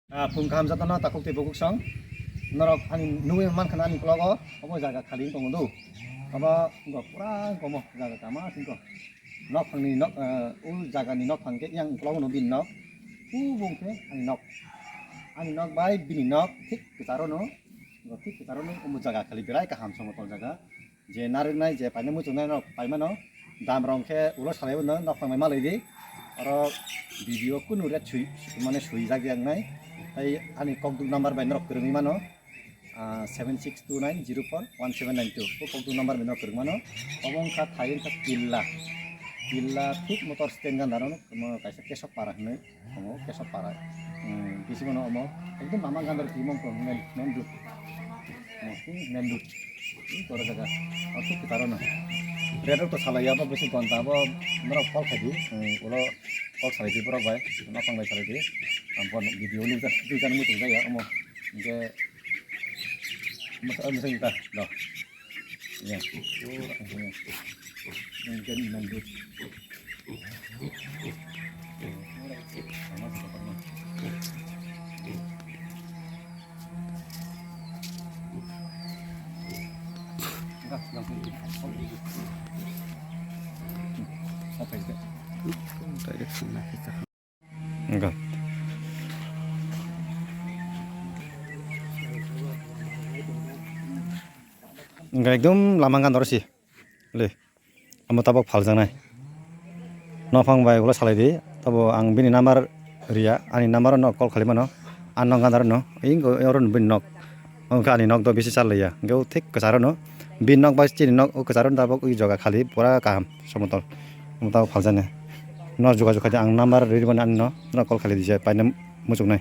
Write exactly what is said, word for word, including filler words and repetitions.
Ah, phung kaham jotono takhuk tei bukhuk song. Norok ani nugwi mankha ani vlog o, obo jaga khali wng tongo do. Obo wngkha pura wngkha omo jaga kama singko. Nok phangni nok, ah, o jagani nok phang khe yang vlog no bini nok. U bung khe ani nok. Ani nok bai bini nok thik kwcharo no. Thik kwcharo no omo jaga khali berai kaham somotol jaga. Je narwknai, je paina muchungnai rok paimano, dam rok khe ulo salai bo no nokphang bai malai di. Oro video kunu rate sui, mane sui jak yang nai. Tai ani kokduk number bai norok kwrwngwi mano, ah, seven six two nine zero four one seven nine two. O kokduk number bai norok kwrwng mano. Obo wngkha thai wngkha killa. Killa thik motor stand ganda rok no kaisa kesok para hinwi. Omo Kesapara. Hmm, bisingo no omo ekdom lama gandar twi mong tong main, main road. Omo twi main road. Twi koro jaga. Omo twi kitaro no. Red road to salai ya, bo bisi gonta bo norok call khai di. Hmm, ulo call salai di borok bai. Nokong bai salai di. Ang bon video nukjak, nukjak muchung jaya omo. Hingke masa, masa kita, no. Ya. Pura, ya. Yang jadi main road. Enggak. Enggak, ekdom lama gandor si. Le. Amo tabok phaljaknai. Nophang bai ulo salai di. Tabo ang bini number riya, ani number no call khalai mano. Ang nok gandar no. Ingo oro no bini nok. Wngkha ani nok do bisi chal ya. Hingke thik kwcharo no. Bini nok bai chini nok o kwcharo no tabok ui joga khali pura kaham somotol. Amo tabok phaljaknai. No jogajog khai di, ang number ri mani ani no. No call khalai di je paina muchuknai.